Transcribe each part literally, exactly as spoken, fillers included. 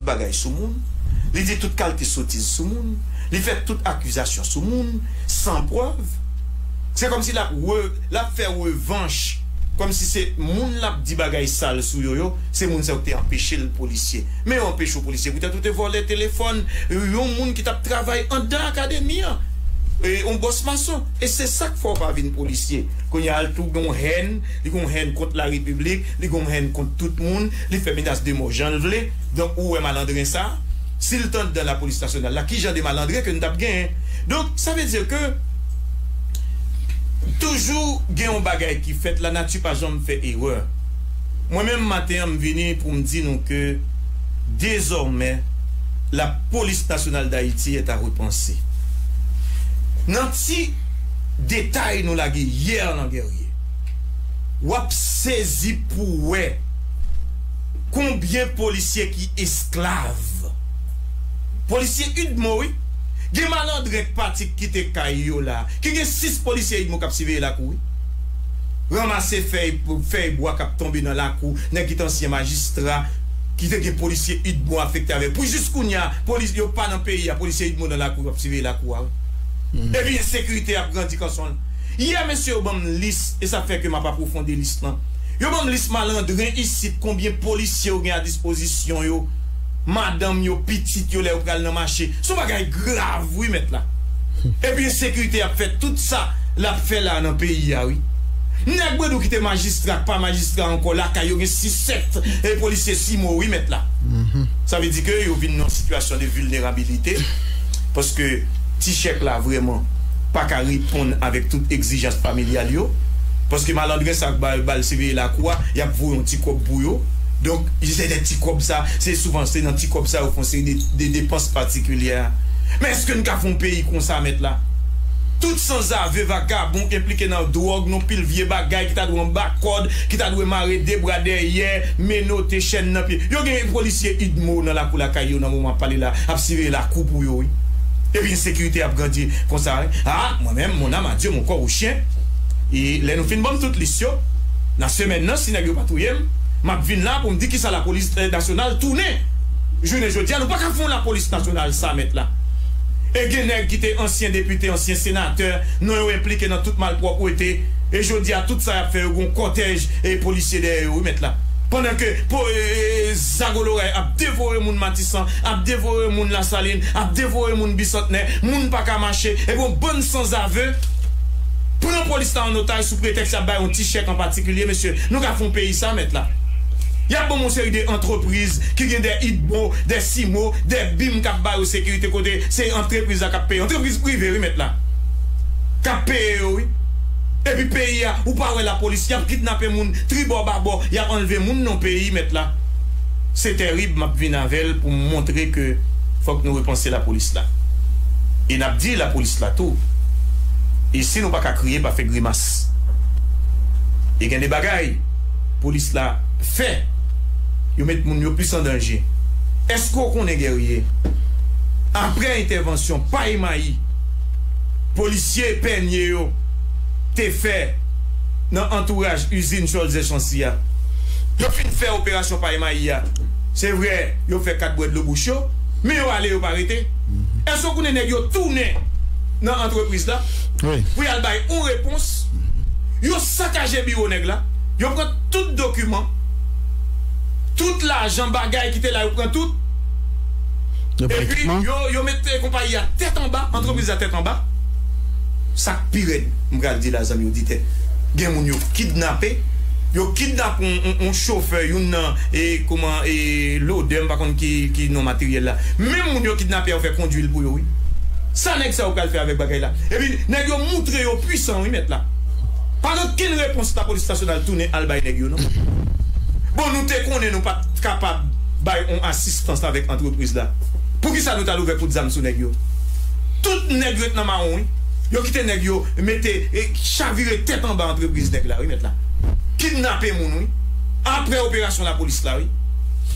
bagay sou moun, li di tout kalite sotiz sou moun, li fè tout akizasyon sou moun, san prèv. Se kòmsi l ap re, l ap fè revanch, kòmsi se moun l ap di bagay sal sou yo yo, se moun sa yo ki te anpeche l polisye. Men yo anpeche w polisye, poutèt ou te vòlè telefòn yon moun ki t ap travay anndan akademi an. E yon bòs mason. E se sa k fè w pa vin polisye. Kounye a, l tou gen yon hèn, li gen yon hèn kont larepiblik, li gen yon hèn kont tout moun, li fè menas de mò jan l vle. Donk, ou wè malandren sa, si l t anndan lapolis nasyonal la, ki jan de malandren ke n t ap genyen? Donk, sa vle di ke toujou gen yon bagay ki fèt, lanati pa janm fè erè. Mwen menm, maten an, m vini pou m di nou ke dezòmè, lapolis nasyonal d Ayiti est à repenser. Nan ti detay nou lage yè nan Guerrier, w ap sezi pou wè konbyen polisye ki esklav. Polisye UDMO, wi. Gen malandren k pati k kite kay yo la, ki gen sis polisye UDMO k ap siveye lakou, wi. Ranmase fèy, fèy bwa k ap tonbe nan lakou, nèg ki te ansyen majistra, ki te gen polisye UDMO afekte avè l. Pou jis kounye a, polis, yo pa nan peyi a, polisye UDMO nan lakou, yo ap siveye lakou a, wi. Epi ensekirite ap grandi kanson l. Yè, mesye yo ban m lis, e sa fè ke m ap apwofondi lis lan. Yo ban m lis malandren isit, konbyen polisye yo gen a dispozisyon yo, madanm yo, pitit yo, lè yo pral nan mache. Se yon bagay grav, wi, mèt la. Epi ensekirite ap fè tout sa l ap fè la nan peyi a, wi. Nèg Bredou ki te majistra, k pa majistra ankò, lakay yo gen sis, sèt, e polisye simo, wi, mèt la. Sa vle di ke yo vin nan yon sitiyasyon de vilnerabilite, paske ti chèk la vrèman pa ka reponn avèk tout egzijans familyal yo. Paske malandren sa k ba, ba l siveye lakou a, y ap voye yon ti kòb pou yo. Donk, se de ti kòb sa, se souvan se nan ti kòb sa yo fè yon seri de, de depans patikilyè. Men èske n ka fè yon peyi konsa, mèt la? Tout sanzave, vagabon k enplike nan dwòg, nan pil vye bagay ki ta dwe anba kòd, ki ta dwe mare de bra dèyè, menote, chèn nan pye. Yo gen polisye UDMO nan lakou lakay yo nan moman ap pale la, ap siveye lakou pou yo, wi. Epi ensekirite ap grandi konsa, wi. A, mwen menm, mon âme à Dieu, mon corps au chien. E lè nou fin ban m tout lis yo, nan semèn nan, si nèg yo pa touye m, m ap vin la pou m di kisa lapolis, eh, nasyonal tounen. Jounen jodi a, nou pa ka fè yon lapolis nasyonal sa, mèt la. E gen nèg ki te ansyen depite, ansyen senatè, non yo enplike nan tout malpwòpte. E jodi a, tout sa y ap fè yo, gon kòtèj e polisye dèyè yo, wi, mèt la. Pandan ke po, e, e, zagoloray ap devore moun Matisan, ap devore moun Lasalin, ap devore moun Bisantnè, moun pa ka mache, epi yon bann sanzave pran polis la an otaj sou pretèks y ap bay yon ti chèk an patikilye, mesye. Nou ka fè yon peyi sa, mèt la? Y ap ban m yon seri de antrepriz ki gen de UDMO, de simo, de bim k ap ba yo sekirite kote se antrepriz la k ap peye. Antrepriz prive, wi, mèt la. K ap peye yo, wi. Epi peyi a, ou pa wè lapolis, y ap kidnape moun, tribò babò, y ap anlve moun nan peyi, mèt la. Se tèrib, m ap vin avè l pou m montre ke fòk nou repanse lapolis la. E n ap di lapolis la tou, e si nou pa ka kriye, pa fè grimas. E gen de bagay polis la fè, yo met moun yo plis an danje. Èske w konnen, Guerrier, apre entèvansyon pay mayi polisye Pènye yo te fè nan antouraj izin Cholzè Chancy a, yo fin fè operasyon pay mayi a. Se vre, yo fè kat bwè dlo bouch yo, men yo ale, yo pa rete. Èske w konnen nèg yo tounen nan antrepriz la pou y al bay yon repons? Yo sakaje biwo nèg la, yo pran tout dokiman, tout lajan, bagay ki te la, yo pran tout. Epi yo, yo mete konpayi a tèt anba, antrepriz la tèt anba. Sa k pi rèd, m pral di la, zanmi oditè, gen moun yo kidnape, yo kidnape yon, yon, yon chofè, youn nan, e, kòman, e, lodè, m pa konn ki, ki non materyèl la. Menm moun yo kidnape a, yo fè kondwi l pou yo, wi. Sa nèg sa yo pral fè avèk bagay la? Epi nèg yo moutre yo pwisan, wi, mèt la. Pa gen okenn repons lapolis nasyonal tounen al bay nèg yo, non. Bon, nou te konnen nou pa t kapab bay yon asistans avèk antrepriz la. Poukisa nou t al ouvè kout zam sou nèg yo? Tout nèg yo t nan mawon, wi. Yo kite nèg yo mete, e, chavire tèt anba antrepriz nèg la, wi, mèt la. Kidnape moun, wi. Apre operasyon lapolis la, wi.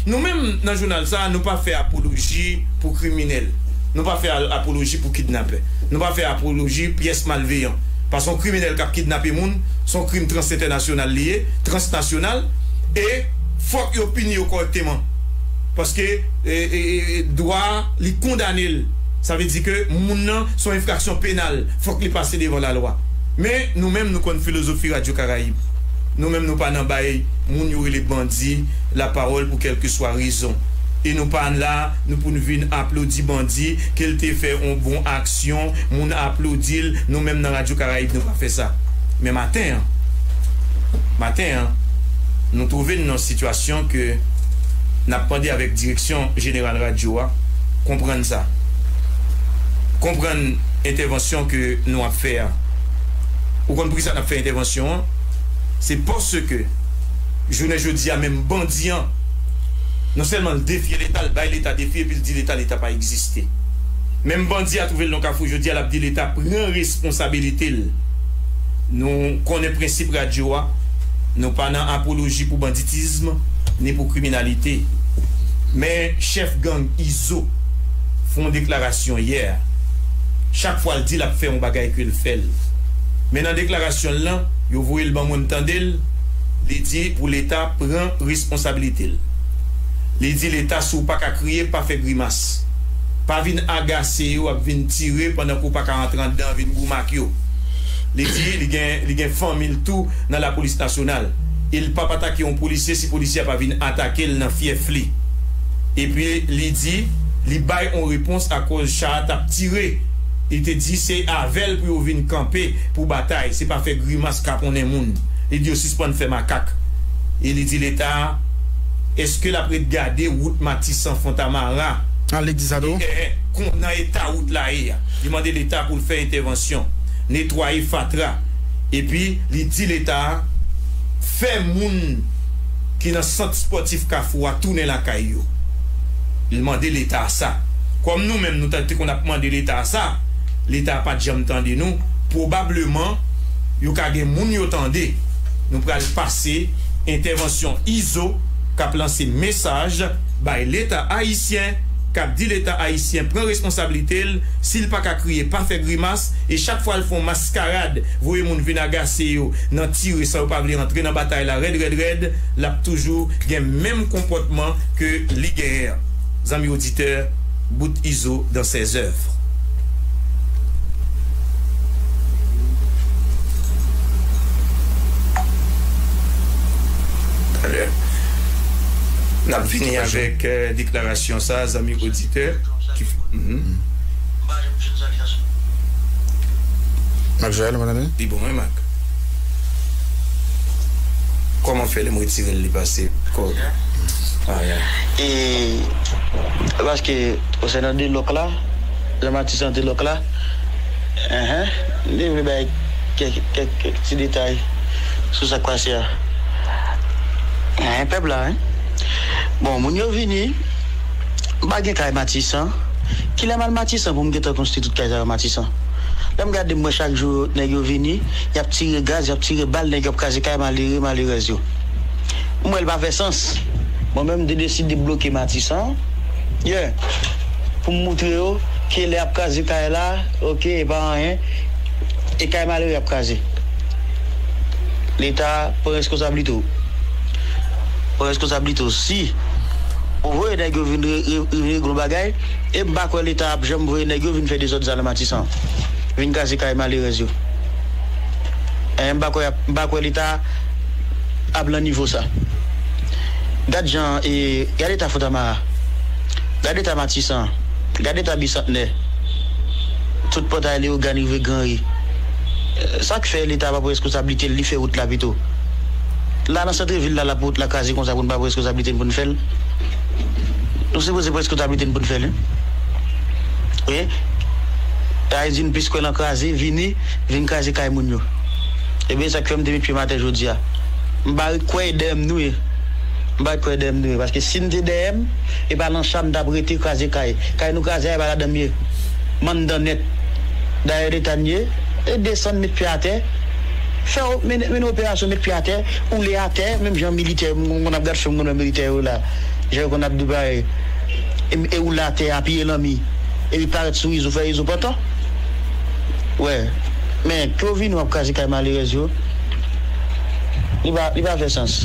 Nou menm, nan jounal sa, nou pa fè apoloji pou kriminèl. Nou pa fè al-, apoloji pou kidnapè. Nou pa fè apoloji pyès malveyan. Paske yon kriminèl k ap kidnape moun, se yon krim transentènasyonal li ye, transnasyonal, e fòk yo pini yo kòrèkteman. Paske, e, e, e, dwa a, li kondane l. Sa vle di ke moun nan, se yon enfraksyon penal. Fòk li pase devan lalwa. Men, nou menm, nou konn filozofi Radyo Karayib. Nou menm, nou pa nan bay moun yo rele bandi lapawòl pou kèlkeswa rezon. E nou pa la, nou pou n vin aplodi bandi, ke l te fè yon bon aksyon, moun aplodi l. Nou menm, nan Radyo Karayib, nou pa fè sa. Men maten an, maten an, nou twouve n nan yon sitiyasyon ke n ap mande avèk direksyon jeneral radyo a, konprann sa. Konprann entèvansyon ke nou ap fè a. Ou konn poukisa n ap fè entèvansyon an? Se paske, jounen jodi a, menm bandi an, non sèlman l defye Leta, l bay Leta defi, epi l di Leta, Leta pa egziste. Menm bandi a twouve l nan kafou jodi a, l ap di Leta pran responsabilite l. Nou konnen prensip radyo a, nou pa nan apoloji pou banditism, ni pou kriminalite. Men chèf gang Izo fè yon deklarasyon yè. Chak fwa l di l ap fè yon bagay ke l fè l. Men nan deklarasyon l lan, yo voye l ban mwen m tande l, li di pou Leta pran responsabilite l. Li di Leta, si w pa ka kriye, pa fè grimas. Pa vin agase yo ap vin tire pandan ke w pa ka antre anndan vin goumen ak yo. Li di li gen, li gen fanmi l tou nan lapolis nasyonal. E l p ap atake yon polisye si polisye a pa vin atake l nan fyèf li. Epi li di, li bay yon repons akoz cha a t ap tire. Li te di se avè l pou yo vin kanpe pou batay, se pa fè grimas kaponnen moun. Li di yo sispann fè makak. E li di Leta, èske l ap ret gade wout Matisan Fontamara? Ah, li di sa tou? Eh, eh, kon, nan eta wout la ye a. Li mande Leta pou l fè entèvansyon, netwaye fatra. Epi, li di Leta fè moun ki nan sant espòtif Kafou a tounen lakay yo. Li mande Leta sa. Kòm nou menm, nou ta te konn ap mande Leta sa, Leta pa t janm tande nou. Pwobableman, yo ka gen moun yo tande. Nou pral pase entèvansyon Izo k ap lanse mesaj bay Leta ayisyen, k ap di Leta ayisyen pran responsablite l, si l pa ka kriye, pa fè grimas, e chak fwa l fè yon maskarad, voye moun vin agase yo nan tire san yo pa vle antre nan batay la rèd, rèd, rèd, l ap toujou gen menm konpòtman ke li genyen an. Zanmi oditè, bout Izo dans ses œuvres. Talè. N ap vini avèk, euh, deklarasyon sa, zanmi oditè. Ki, mhm. Mak Joël, ou pa tande? Li bon, wi, Mak. Kòman fè lè m retire l, li pase? Kò-, ah, yeah. E, paske, konsènan de lòk la, jan Matisan de lòk la, enhen, li vle bay kèk, kèk, kèk ti detay sou sa k pase a. Enhen, pèp la, wi. Bon, moun yo vini, m pa gen kay Matisan. Kilè m al Matisan pou m gentan konstwi tout kay sa yo Matisan? Lè m gade, m wè chak jou nèg yo vini, y ap tire gaz, y ap tire bal, nèg yo ap kraze kay malere, malerèz yo. M wè l pa fè sans. Mwen menm, m te deside bloke Matisan, yeah, pou m moutre yo ke lè y ap kraze kay la, oke, e pa anyen. E kay malere y ap kraze. Leta, pran reskonsablite w. Pran reskonsablite w. Si ou voye nèg yo vin re-, re-, vin regle yon bagay, e m pa kwè Leta ap janm voye nèg yo vin fè dezòd sa nan Matisan. Vin kraze kay malerèz yo. E m pa kwè, m pa kwè Leta ap lan nivo sa. Gad jan, e, gad eta Fontamara. Gad eta Matisan. Gad eta Bisantnè. Tout pòtay Leyogàn rive Granri. Sa k fè Leta pa pran reskonsablite l, li fè wout la pito? La nan santrevil la, l ap wout la kraze konsa pou n pa pran reskonsablite n pou n fè l? Nou sipoze pran reskonsablite n pou n fè l, wi. Wi. Ayiti n plis kwè nan kraze, vini, vin kraze kay moun yo. Ebyen, sa k fè m te met pye m atè jodi a. M pa ret kwè e dèyè m nou ye. M pa ret kwè e dèyè m nou ye. Paske si n te dèyè m, e pa nan cha m t ap rete kraze kay. Kay nou kraze a, e pa ladan m ye. M anndan nèt. Dayè leta n ye. E desann, met pye atè. Fè, mennen, mennen operasyon, met pye atè, woule atè, menm jan militè, m konn ap gad fim, m konn wè militè yo la. Jan yo konn ap di bagay. E, e woule atè, apiye lanmi. Epi parèt sou Izo, fè Izo pantan. Wè. Men, ke w vini w ap kraze kay malerèz yo. Li pa, li pa fè sans.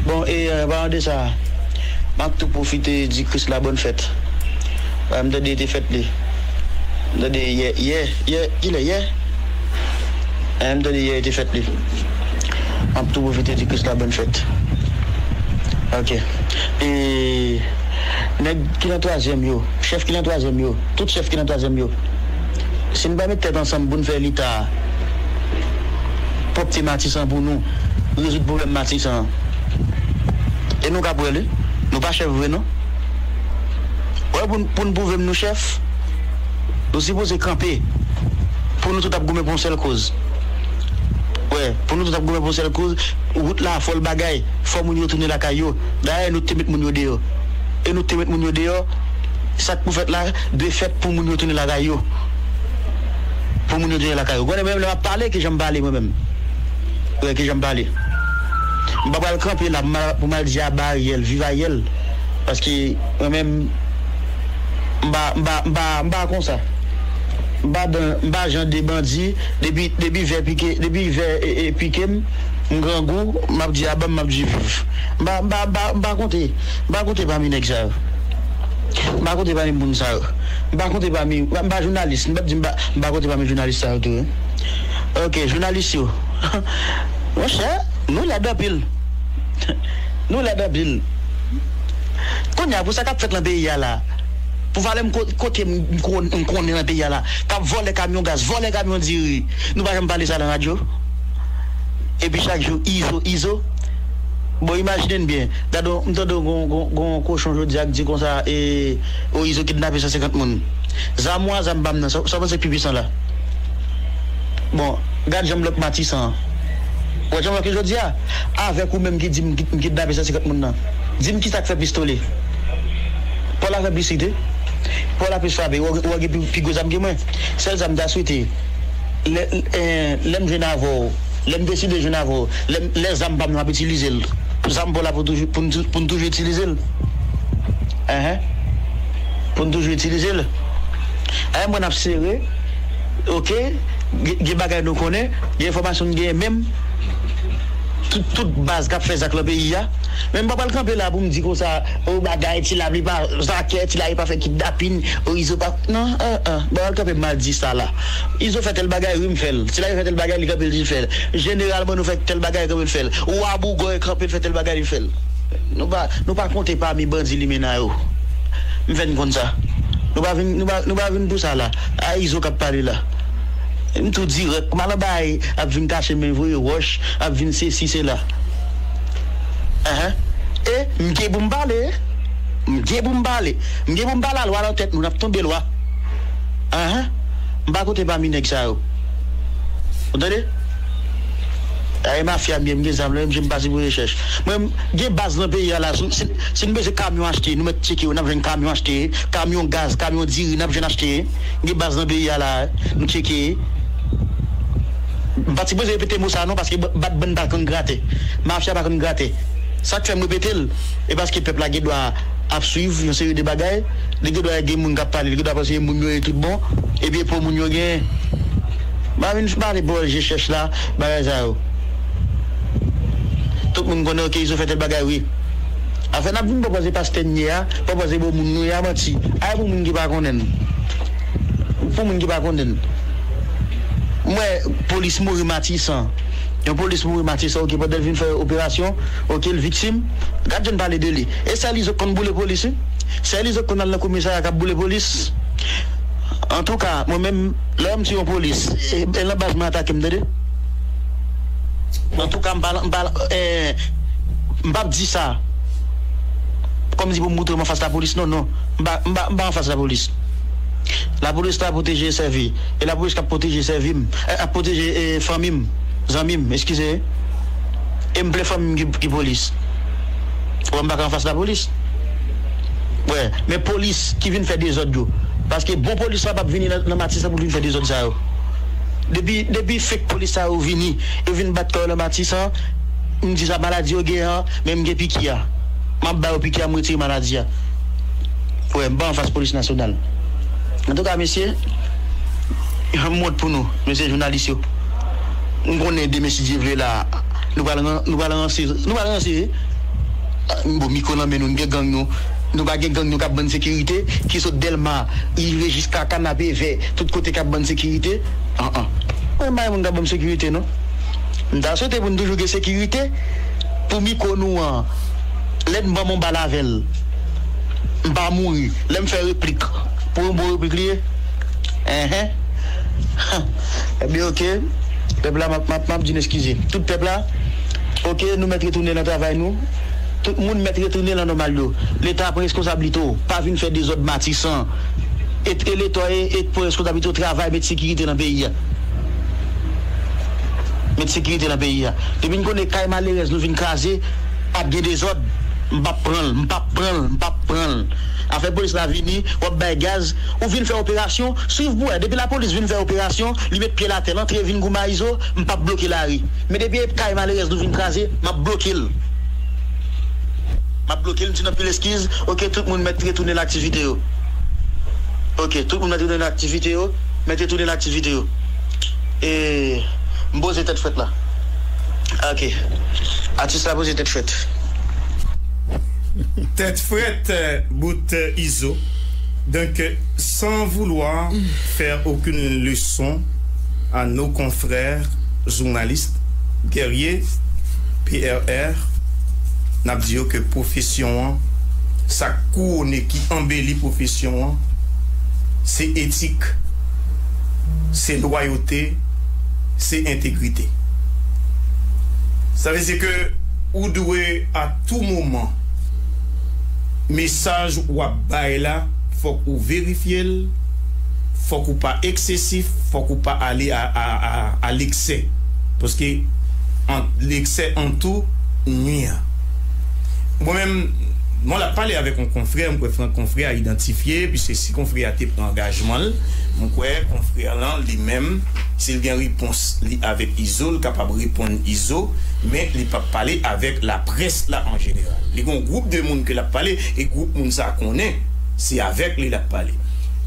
Bon, e, an palan de sa, M ap tou pwofite di Kris la bòn fèt. Wè, m tande te fèt li. M tande yè, yè, yè, kilè yè? Wè, m tande yè te fèt li. M ap tou pwofite di Kris la bòn fèt. Ok. E nèg ki nan twazyèm yo, chèf ki nan twazyèm yo, tout chèf ki nan twazyèm yo, si n pa met tèt ansanm pou n fè leta pwòpte Matisan pou nou, rezoud pwoblèm Matisan an. E nou k ap wè l, wi. Nou pa chèf vre, non. Wè, pou n, pou n pwouve m nou chèf, nou sipoze kanpe. Pou nou tout ap goumen pou yon sèl koz. Wè, pou nou tout ap goumen pou yon sèl koz, wout la fò l bagay, fò moun yo tounen lakay yo. Dayè, nou te met moun yo deyò. E nou te met moun yo deyò, sa k pou fèt la, dwe fèt pou moun yo tounen lakay yo. Pou moun yo tounen lakay yo. Konnen mwen menm lè m ap pale, ki jan m pale mwen menm. Wè, ki jan m pale. M pa pral kanpe la pou m al, pou m al di aba Ariel, viv Ariel. Paske mwen menm, m pa, m pa, m pa, m pa konsa. M pa dan, m pa jan de bandi, depi, depi vè pike, depi vè, e, e, pike m, m grangou, m ap di aba, m ap di viv. M pa, m pa, m pa, m pa konte, m pa konte pami nèg sa yo. M pa konte pami moun sa yo. M pa konte pami, m pa, m pa jounalis. M p ap di m pa, m pa konte pami jounalis sa yo tou, wi. Ok, jounalis yo. Monchè, nou lèd anpil. Nou lèd anpil. Kounye a, pou sa k ap fèt nan peyi a la, pou valè m ko-, kote m, m ko-, m konnen nan peyi a la, k ap vòlè kamyon gaz, vòlè kamyon diri, nou pa janm pale sa nan radyo? Epi chak jou, Izo, Izo. Bon, imajine n byen. Gade, m tande gon, gon, gon kochon jodi a k di konsa, e, o, Izo kidnape san senkant moun. Zam ou a zam pa m nan, sa, sa w panse k pi pwisan la? Bon, gad jan m lòk Matisan an. Ou wè jan m lòk li jodi a? Avèk ou menm ki di m ki, m kidnape san senkant moun nan. Di m kisa k fè pistole? Pòl la fè plis rite. Pòl la plis frape. Ou wè, ou wè gen pi, pi gwo zam ke mwen. Sèl sa m ta swete, lè, eh, lè m jwenn avè w, lè m deside jwenn avè w, lè, lè zam pa m nan, m ap itilize l. Zam Pòl la pou toujou, pou n tou-, pou n toujou itilize l. Enhen. Pou n toujou itilize l. Enhen, mwen n ap sere. Ok? Gen, gen bagay nou konnen, gen enfòmasyon n genyen menm. Tout, tout baz k ap fè zak lan peyi a. Men m pa pral kanpe la pou m di konsa, o bagay, Ti Lab li pa zakè, Ti Lab li pa fè kidnapin, o Izo pa, non, an, an, m pa pral kanpe m al di sa la. Izo fè tèl bagay, wi, m fè l. Ti Lab fè tèl bagay, li kanpe, li di l fè l. Jeneralman, nou fè tèl bagay, kanpe, l fè l. Wa Bougòy kanpe, l fè tèl bagay, li fè l. Nou pa, nou pa konte pami bandi limena yo. M fè n konn sa. Nou pa vin, nou pa, nou pa vin pou sa la. A Izo k ap pale la. M tou dirèk. M al anba a, ap vin kache men voye wòch, ap vin sesi, sela. Enhen. E m gen pou m pale. M gen pou m pale. M gen pou m pale a lwa nan tèt nou, n ap tonbe lwa. Enhen. M pa konte pami nèg sa yo. Ou tande? Ay, mafya m ye, m gen zam nan men m, m pa sipoze chèch. Mwen, m gen baz nan peyi a la, si, si, si n bezwen kamyon achte, nou mèt tcheke yo, n ap jwenn kamyon achte, kamyon gaz, kamyon diri, n ap jwenn achte. M gen baz nan peyi a la, nou tcheke. M pa t sipoze repete mo sa a non, paske ba-, bat bann pa konn grate. Mafya pa konn grate. Sa k fè m repete l, e paske pèp la gen dwa ap swiv yon seri de bagay, li gen dwa gen moun k ap pale, li gen dwa panse se moun yo ye tout bon, epi e pa moun yo genyen. M pa vin pale pawòl je chèch la, bagay sa yo. Tout moun konnen, ok, Izo fè tèl bagay, wi. Afè n ap vin pwopoze pastè n ye a, pwopoze bon moun nou ye a, manti. Ay pou moun ki pa konnen n. Pou moun ki pa konnen n. M wè polis mouri Matisan. Yon polis mouri Matisan, ok, pandan l vin fè operasyon, ok, l viktim. Gad jan n pale de li. E sèl Izo k konn boule polis, wi. Sèl Izo k konn al nan komisarya k ap boule polis. Antouka, mwen menm, lè m tiye yon polis, e, e nan baz mwen atake m, tande. Antouka, m pa, m pa, eh, m p ap di sa kòmsi pou m moutre m anfas lapolis, non, non. M pa, m pa, m pa anfas lapolis. Lapolis la pwoteje e sèvi. E lapolis k ap pwoteje e sèvi m. Eh, ap pwoteje, eh, fanmi m, zanmi m, eskize. E m plen fanmi m ki, ki polis. Ou wè m pa ka anfas lapolis. Wè, men polis ki vin fè dezòd yo. Paske bon polis la p ap vini nan, nan Matisan pou l vin fè dezòd sa yo. Depi, depi fake polis sa yo vini, yo vin bat kò yo nan Matisan, m di sa maladi yo gen an, men m gen piki a. M ap ba yo piki a, m retire maladi a. Wè, m pa anfas polis nasyonal. Antouka, mesye, m wont pou nou, mesye jounalis yo. M konnen demen, si Dye vle la, nou pral ran-, nou pral ranse, nou pral ranse. Bon, mikwo nan men nou, n gen gang nou. Nou pa gen gang nou k ap ban n sekirite, ki sot Dèlma, rive jiska Kanapevè, tout kote k ap ban n sekirite? An an. Mwen pa gen moun k ap ban m sekirite, non. M ta swete pou n toujou gen sekirite pou mikwo nou an. Lè n ban m yon bal avè l, m pa mouri. Lè m fè replik, pou yon bon replik li ye? Enhen. Ebyen, oke. Pèp la, m ap, m ap, m ap di n eskize. Tout pèp la, oke, nou mèt retounen nan travay nou. Tout moun mèt retounen nan nòmal yo. Leta pran reskonsablite w. Pa vin fè dezòd Matisan. E, e Leta e, e pran reskonsablite w, travay, met sekirite nan peyi a. Met sekirite nan peyi a. Depi n konnen kay malerèz nou vin kraze, p ap gen dezòd. M p ap pran l, m p ap pran l, m p ap pran l. Afè polis la vini, w ap bay gaz, ou vin fè operasyon, swiv pou wè. Depi lapolis vin fè operasyon, li met pye l atè, l antre vin goumen a Izo, m p ap bloke lari. Men depi e kay malerèz nou vin kraze, m ap bloke l. M ap bloke l, m di n anpil eskiz. Oke, tout moun mèt retounen nan aktivite yo. Oke, tout moun mèt retounen nan aktivite yo. Mèt retounen nan aktivite yo. E m poze tèt frèt la. Oke. Atis la poze tèt frèt. Tête frette, euh, bout euh, Izo. Donc, euh, sans vouloir faire aucune leçon à nos confrères journalistes, guerriers, P R R, n ap di yo ke pwofesyon an, sa k kouwone, ki anbeli pwofesyon an, se etik, se lwayote, se entegrite. Sa vle di ke ou dwe a tou moman mesaj w ap bay la, fòk ou verifye l, fòk ou pa eksesif, fòk ou pa ale a, a, a, a leksè. Paske an, leksè an tou nwi a. Mwen menm, mwen l ap pale avèk yon konfrè, mwen kwè konfrè a idantifye, piske si konfrè a te pran angajman l, mwen kwè konfrè lan li menm, si l gen repons li avèk Izo, l kapab reponn Izo, men li p ap pale avèk laprès la an jeneral. Li gen yon gwoup de moun ke l ap pale, e gwoup moun sa konnen se avèk li l ap pale.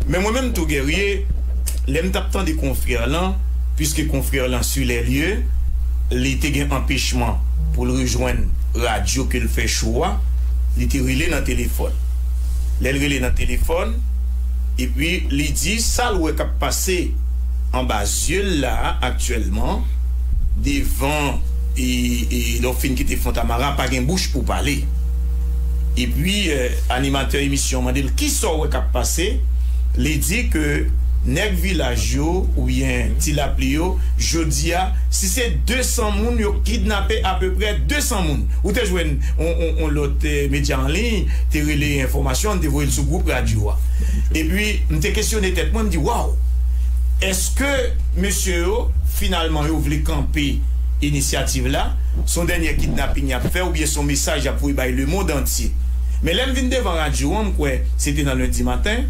Men mwen menm tou, Guerrier, lè m t ap tande konfrè lan, piske konfrè lan sur les lieux, li te gen anpechman pou l rejwenn radyo ke l fè cho a, li te rele nan telefòn. Lè l rele nan telefòn, epi li di sa l wè k ap pase anba zye l la aktyèlman, devan e, e lè w fin kite Fontamara, pa gen bouch pou pale. Epi, euh, animatè emisyon an mande l kisa w wè k ap pase. Li di ke nèg vilaj yo oubyen Ti Lapli yo, jodi a, si se de san moun, yo kidnape apeprè de san moun. Ou te jwenn on, on, on lòt eh, medya an liy te rele enfòmasyon, te voye l sou gwoup radyo a. Epi, m te kesyone tèt mwen, m di, waw, èske mesye yo, finalman, yo vle kanpe inisyativ la? Se yon dènye kidnaping y ap fè oubyen se yon mesaj y ap voye bay lemonn antye? Men lè m vin devan radyo an, m kwè se te nan lendi maten,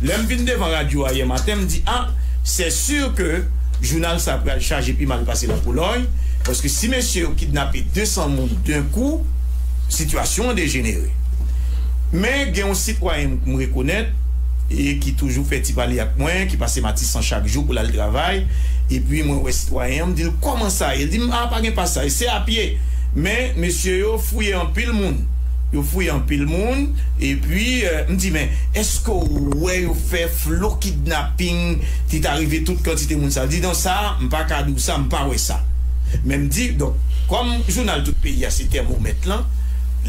lè m vin devan radyo a yè maten, m di, a, c'est sûr que jounal sa pral chaje pi mal pase Lapoulòy, paske si mesye yo kidnape de san moun d'un coup, sitiyasyon an dejenere. Men gen yon sitwayen m rekonèt e ki toujou fè ti pale ak mwen, ki pase Matisan chak jou pou l al travay, epi mwen wè sitwayen an, m di l, kòman sa ye? Li di m, a, pa gen pasaj, se a pye. Men mesye yo fouye anpil moun. Yo fouye anpil moun, epi euh, m di, men èske w wè yo fè flo kidnaping, ki ta rive tout kantite moun sa? Li di, non, sa, m pa ka di w sa, m pa wè sa. Men m di, donk, kòm jounal tout peyi a se tèmomèt lan,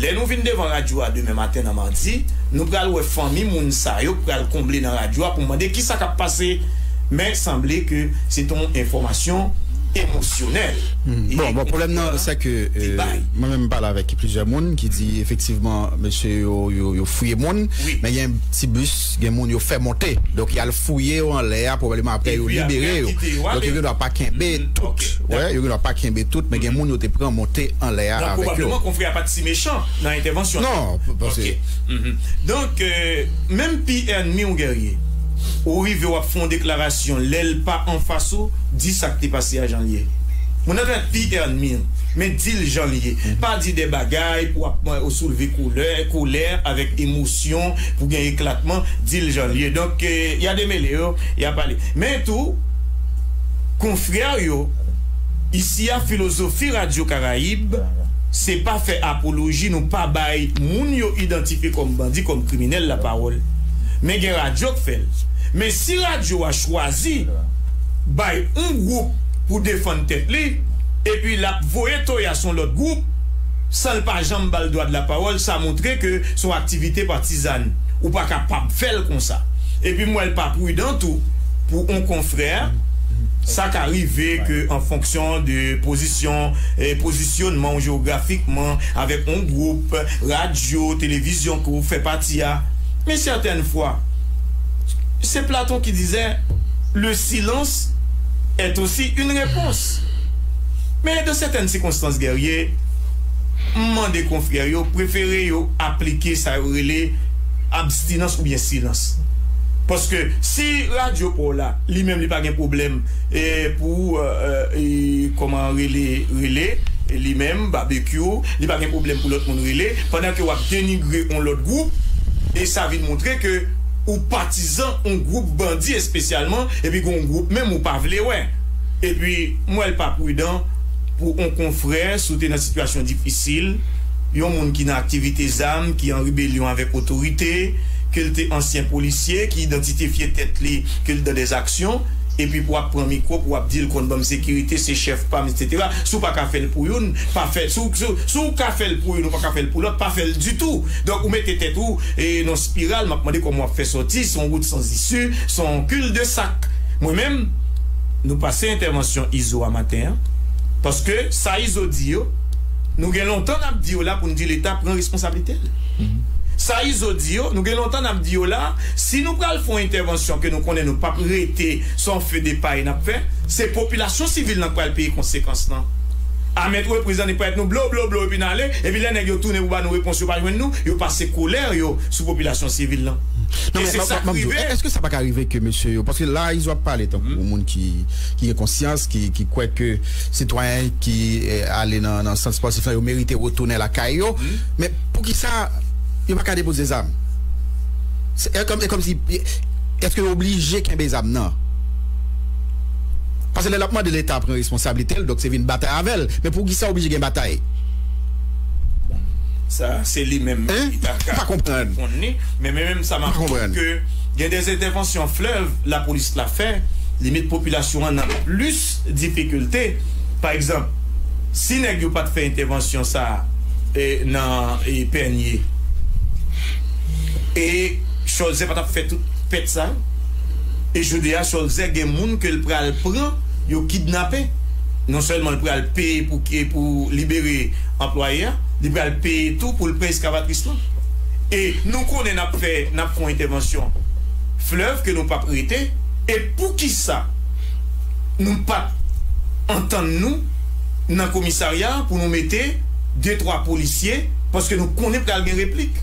lè nou vin devan radyo a demen maten nan madi, nou pral wè fanmi moun sa yo k pral konble nan radyo a pou mande kisa k ap pase. Men sanble ke se t on enfòmasyon emosyonèl. Bon, bon, pwoblèm nan, se ke euh, mwen menm m pale avèk plizyè moun ki di efektivman mesye yo, yo, yo fouye moun, men gen ti bis, gen moun yo fè monte. Donk y al fouye yo anlè a, pwobableman apre yo libere yo. Donk yo gen dwa pa kenbe tout. Wè, yo gen dwa pa kenbe tout, men gen moun yo te pran monte anlè a avèk yo. Pwobableman konfrè a pa t si mechan nan entèvansyon. Non, paske. Donk, euh, menm pi ènmi w, Guerrier, ou rive w ap fè yon deklarasyon, lè l pa anfas ou, di sa k te pase a jan l ye. Moun nan pi ènmi w, men di l jan l ye. Pa di de bagay pou w ap soulve kolè, kolè avèk emosyon, pou gen eklatman, di l jan l ye. Donk, euh, y a demele yo, y a pale. Men tou, konfrè yo, isi a Filozofi Radyo Karayib, Se pa fè apoloji, nou pa bay moun yo idantifye kòm bandi, kòm kriminèl lapawòl. Men gen radyo k fè l. Men si radyo a chwazi bay yon gwoup pou defann tèt li, epi l ap voye toya s on lòt gwoup, san l pa janm ba l dwa de lapawòl, sa montre ke s on aktivite patizàn. Ou pa kapab fè l konsa. Epi m wè l pa pridan tou pou yon konfrè, sa ka rive ke an fonksyon de pozisyon, eh, pozisyonman w jewografikman avèk yon gwoup, radyo, televizyon ke w fè pati a. Men sètèn fwa, se Platon ki dizè, le silence est aussi une réponse. Men dans certaines circonstances, Guerrier, m mande konfrè yo, prefere yo aplike sa yo rele abstinans oubyen silans. Paske si radyo pa w la, li menm li pa gen pwoblèm, e pou, e, e, kòman rele, rele, li menm, Babekyou, li pa gen pwoblèm pou lòt moun rele, pandan ke w ap denigre yon lòt gwoup, e sa vin montre ke ou patizan yon gwoup bandi espesyalman, epi gen yon gwoup menm ou pa vle wè. Epi, m wè l pa pridan pou yon konfrè, si w te nan sitiyasyon difisil, yon moun ki nan aktivite zam, ki an rebelyon avèk otorite, ke l te ansyen polisye, ki idantifye tèt li, ke l dan dèzaksyon, epi pou w ap pran mikwo, pou w ap di l konn ban m sekirite, se chèf pa m, etsetera. Si w pa ka fè l pou youn, pa fè, si w, si w, si w ka fè l pou youn, ou pa ka fè l pou lòt, pa fè l ditou. Donk, ou mete tèt ou, e, nan spiral, m ap mande kòman w ap fè sòti, se yon wout sans issue, se yon cul de sac. Mwen menm, nou pase entèvansyon Izo a maten an, paske sa Izo di yo, nou gen lontan n ap di yo la pou n di Leta pran responsablite l. Sa Izo di yo, nou gen lontan n ap di yo la, si nou pral fè yon entèvansyon ke nou konnen nou p ap rete, se yon feu de paille n ap fè, se popilasyon sivil lan k pral peye konsekans lan. A maintes reprises, annik parèt nou blo, blo, blo, epi n ale, epi lè nèg yo tounen pou ba nou repons, yo pa jwenn nou, yo pase kolè yo sou popilasyon sivil lan. Non, e men, se sa k rive. Èske sa pa ka rive ke mesye yo, paske la, Izo ap pale tankou yon moun ki, ki gen konsyans, ki, ki kwè ke sitwayen ki, eh, ale nan, nan sant spòtif lan, yo merite retounen lakay yo. Men poukisa yo pa ka depoze zam? Se, e kòm, e kòmsi, èske yo oblije kenbe zam nan? Paske lè l ap mande Leta pran responsablite l, donk se vin batay avè l. Men poukisa oblije gen batay? Sa, se li menm ki ta ka reponn li. Men, men menm sa m ap di ke gen de entèvansyon Flèv, lapolis la fè, li met popilasyon an nan plis difikilte. Pa egzanp, si nèg yo pa t fè entèvansyon sa a, e, nan, e, Pènye, e Cholzè pa t ap fè tout pèt sa yo. E jodi a, Cholzè gen moun ke l pral pran, yo kidnape. Non sèlman l pral peye pou, pou libere anplwaye a, li pral peye tou pou l pran eskavatris lan. E nou konnen n ap fè, n ap fè yon entèvansyon Flèv ke nou p ap rete. E poukisa nou pa t antann nou nan komisarya pou nou mete de twa polisye, paske nou konnen pral gen replik.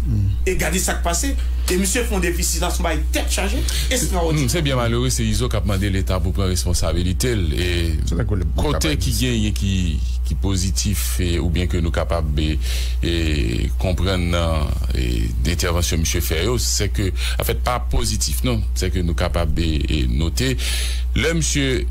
E gade sa k pase. E misye fè yon defisi la, se yon bagay tèt chaje, estrawòdinè. Se byen malere, se Izo k ap mande Leta pou pran responsabilite l. E kote ki genyen ki, ki pozitif, e, oubyen ke nou kapab, e, e, konprann nan, e, entèvansyon misye fè yo, se ke, anfèt, pa pozitif, non, se ke nou kapab, e, e, note, lè misye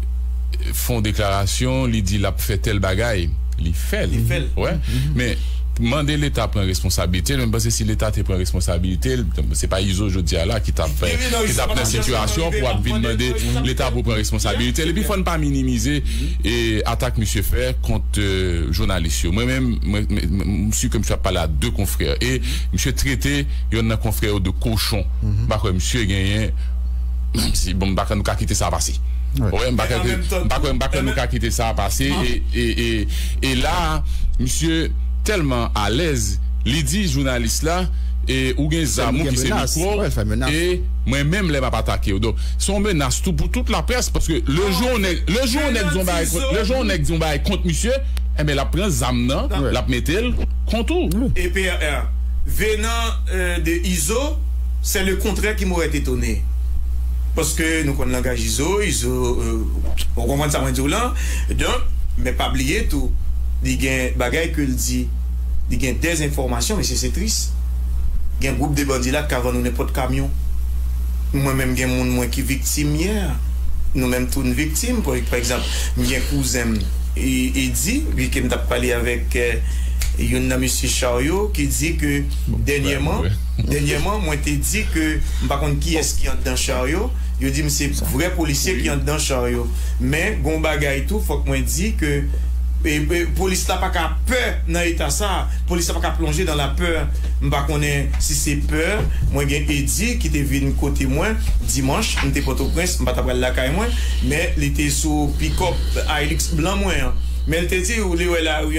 fè yon deklarasyon, li di l ap fè tèl bagay, li fè l. Li fè l. Wè. Men, mande Leta pran responsabilite l, men m panse si Leta te pran responsabilite l, se pa Izo jodi a la ki t ap fè, ki t ap nan sitiyasyon pou ap vin mande Leta pou pran responsabilite l. Epi fò n pa minimize, e, atak misye fè kont, e, jounalis yo. Mwen menm, mwen, mwen, mwen, m si ke misye ap pale a de konfrè. E misye trete yonn nan konfrè yo de kochon. M pa kwè misye genyen, si, bon, m pa kwè nou ka kite sa pase. Wè, m pa kwè, m pa kwè, m pa kwè nou ka kite sa pase. E, e, e, e la, misye tèlman alèz, li di jounalis la, e ou gen zam ou ki se mikwo w, e mwen menm lè m ap atake w. Donk, se yon menas tou pou tout laprès, paske le jou yon nèg, le jou yon nèg di yon bagay kont, le jou yon nèg di yon bagay kont misye, enben, l ap pran zam nan, l ap mete l kont ou. E P R, venant, euh, de Izo, c'est le contraire qui m'aurait étonné. Paske nou konn langaj Izo, Izo, euh, ou konprann sa mwen di w lan. Donk, men pa bliye tou, li gen bagay ke l di, li gen dezenfòmasyon, mesye, se tris. Gen gwoup de bandi la k ka vann ou nenpòt kamyon. Mwen menm gen moun mwen ki viktim yè. Nou menm tou n viktim. Pa, pa egzanp, m gen kouzen m, e, Edi, wi, ke m t ap pale avèk, eh, youn nan mesye char yo ki di ke dènyèman, dènyèman, mwen te di ke m pa konn kiyès ki anndan char yo. Yo di m se vrè polisye ki anndan char yo. Men, gon bagay tou, fòk mwen di ke e, e, polis la pa ka pè nan eta sa. Polis la pa ka plonje nan lapè. M pa konnen si se pè. Mwen gen Edi ki te vin kote mwen dimanch. M te Pòtoprens, m pa ta pral lakay mwen. Men, li te sou pikòp Hilux blan mwen an. Men, li te di, ou li wè lari